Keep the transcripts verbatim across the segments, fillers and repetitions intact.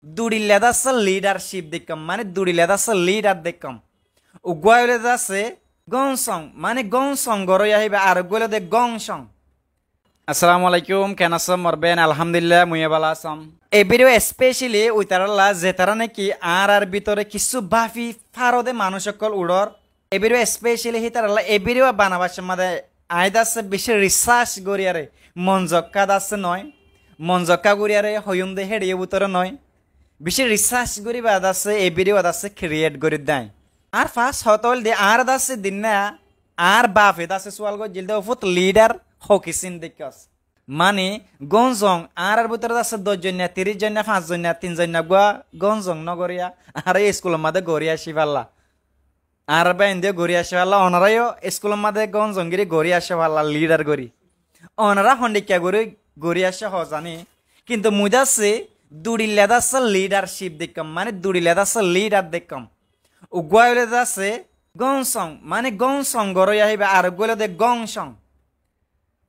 Duilla de asé leadership dekkóm, mane duilla de asé leader dekkóm. Uggúa óilde asé gónsong, mane gónsong goróya híba, ar uggúa óilde gónsong. Assalamu alaikum, ken asó mor beén? Alhamdulillah, mui bála asóm. E video specially uitaralla zetará naki añárar bútore kissú báfi faróde manúic ókkol uçór. E video specially hítaralla e video banabar somot de añí de asé bicí research goríyaré, monzokká de asé noó, monzokká goríyaré hoiyúm de héçe bútore noó. Bicí research gorí baade de asé e video de asé create gorí de añí. Añár first hotá óilde añáre de asé dinna añár bafe de asé sual goijjíl de ófut leader hokisín dekkós. Mane gónsong añárar bútore de asé doc zoinna, tiríc zoinna, fañs zoinna, tin zoinna uggúa gónsong nógoríya, añára eskulor mazé gorí aiccí falla. Añárar báin de gorí aiccí falla, onorá yó eskulor mazé gónsong gíri gorí aiccí falla, leader gorí. Onorá hondhikka gorí gorí aiccí hoó zani. Kintu mui de asé duilla de asé leadership dekkóm, mane duilla de asé leader dekkóm. Uggúa óilde asé gónsong, mane gónsong goróya híba, ar uggúa óilde gónsong.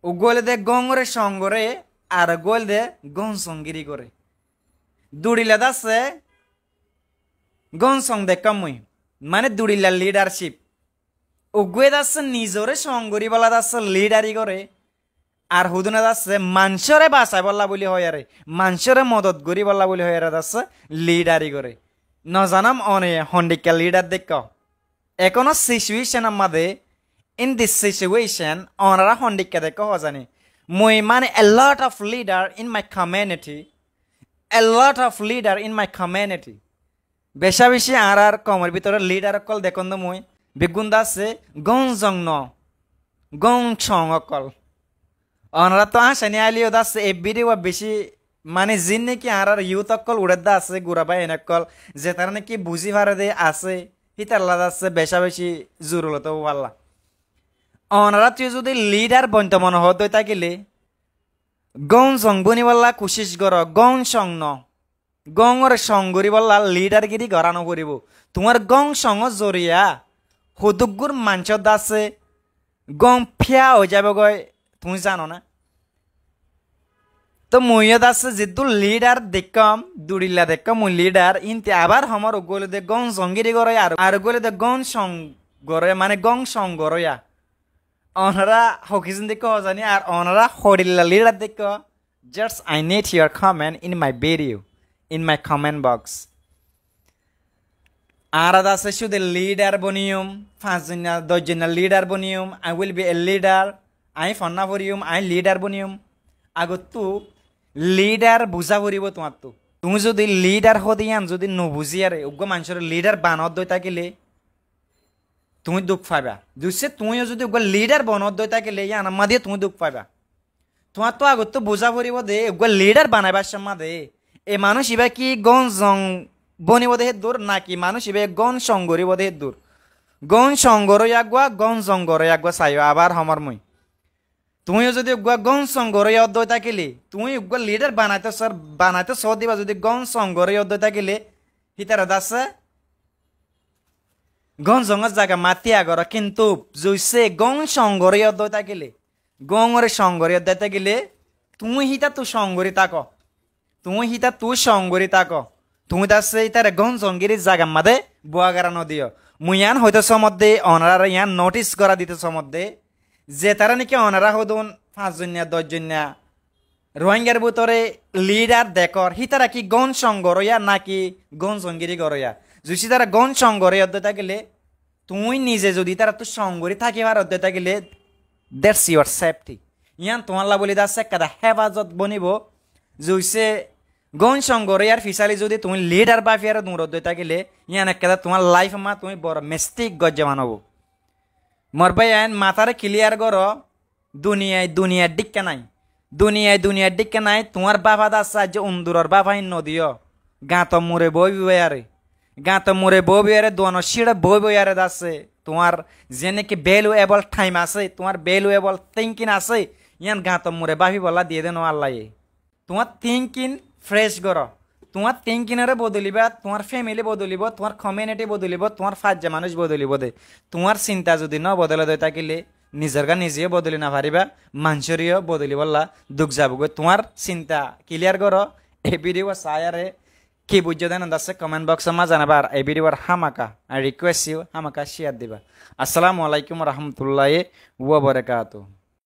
Uggúa óilde góngoré song goré, ar uggúa óilde gónsong gíri goré. Duilla de asé gónsong dekkóm mui, mane duilla leadership. Uggúa de asé nizoré song gorí bolla de asé leaderi goré, ar hudúne de asé manúicoré basaibólla buli hoiyaré, manúicoré modot gorí bolla buli hoiyaré de asé leaderi goré. Nozanom one hondhikka leader dekkó. Ekóno situation ammáde, in this situation, onorá hondhikka dekkó hoó zani. Mui mane a lot of leader in my community, a lot of leader in my community. Becá bicí añárar koumor bútore leader ókkol dekón de mui, beggún de asé gónsong noó, gónsong ókkol. Onoráttu áñcani ailé yó de asé e video bicí, mane ziín naki añárar youth ókkol uçédde asé, gura báin ókkol, zetará naki buzí fare de asé, hítalla de asé becá bicí zurulot óibo falla. Onoráttu yó zudi leader bointo mone hoódde tákile, gónsong bonibolla kucíc goró, gónsong noó. Góngoré song goríbolla leader gíri gorá noforibó. Tuáñr gónsongor zoriya hodúggur manúic de asé góng fíya ói zaibói, tuñí zano ná? Tó mui yó de asé ziddúr leader dekkóm, duilla dekkóm mui leader, ínte abar homor uggúa óilde gónsong gíri goróya, ar, ar uggúa óilde gónsong goróya, mane gónsong goróya. Onorá hokisín dekkó hoó zani, ar onorá hodhilla leader dekkó. Just I need your comment in my video, in my comment box. Añára de asé cúde leader boniyum, fañs zoinna, doc zoinna leader boniyum, I will be a leader, añí fonná foriyum, añí leader boniyum. Agottú leader buzá foribó tuáñttu. Tuñí zudi leader hoóde yían zudi nobuzíyaré uggúa manúicoré leader banoódde tákile, tuñí duk faiba. Duicce tuñí yó zudi uggúa leader bonoódde tákile yían ammádiye tuñí duk faiba. Tuáñttu agottú buzá foribó de, eggúa leader banaibár somot de, e manúic ibá ki gónsong bonibó de héddur, naki manúic ibá gónsong goríbou de héddur? Gónsong goróya eggúa, gónsong goróya eggúa saiyó, abar homor mui. Tuñí yó zudi eggúa gónsong goróya ódde tákile, tuñí eggúa leader banaitó sór, banaitó sór de ibá zudi gónsong goróya ódde tákile, hítara de asé gónsongor zaga matti agoró, kintu zuicce gónsong goróya ódde tákile, góngoré song gorí ódde tákile, tuñí hítattu song gorí táko. Tuñí hítattu song gorí táko. Tuñí de asé ítare gónsong gíri zaga made búa gorá nodiyó. Mui yían hoitó somot de, onoráre yían notice gorá ditó somot de, zetará niki onorá hodún fañs zoinna, doc zoinna Ruáingar bútore leader dekór, hítara ki gónsong goróya naki gónsong gíri goróya? Zuicce ítara gónsong goróya ódde tákile, tuñí nize zudi ítarattu song gorí táki faródde tákile, that's your safety. Yían tuáñlla bóli de asé ekkán hefazot bonibó. Zuicce gónsong goróyar fisali zudi tuñí leader báfiyaré duñrodde tákile, yían ekkán tuáñr life ot tuñí boro mistake goijjé manobó. Mor báiyain, matáre clear goró, duniyai duniyar dhíkka nái. Duniyai duniyar dhíkka nái, tuáñr báfa de asé, aijja unduror báfa hín nodiyó. Gañtor mure boói boóiyaré. Gañtor mure boói boóiyaré, duanor cíçe boói boóiyaré de asé. Tuáñr ziyán niki valuable time asé, tuáñr valuable thinking asé, yían gañtor mure báfibolla diyé dé noó Allaye. Tuáñr thinking fresh goró. Tuáñr thinking ore bodolibá, tuáñr family bodolibó, tuáñr community bodolibó, tuáñr faijja manúic bodolibó de. Tuáñr sinta zudi no bodole de tákile, nizorgá nize yó bodoli no faribá, manúicoré yó bodolibolla duk zaibói. Tuáñr sinta clear goró, e video saiyaré, ki buijjó de nodasé comment box or maze zanaiba. Ar ei video ar hámaka, I request you, hámaka share diba. Assalamu alaikum wa rahmatullahi wa barakatuh.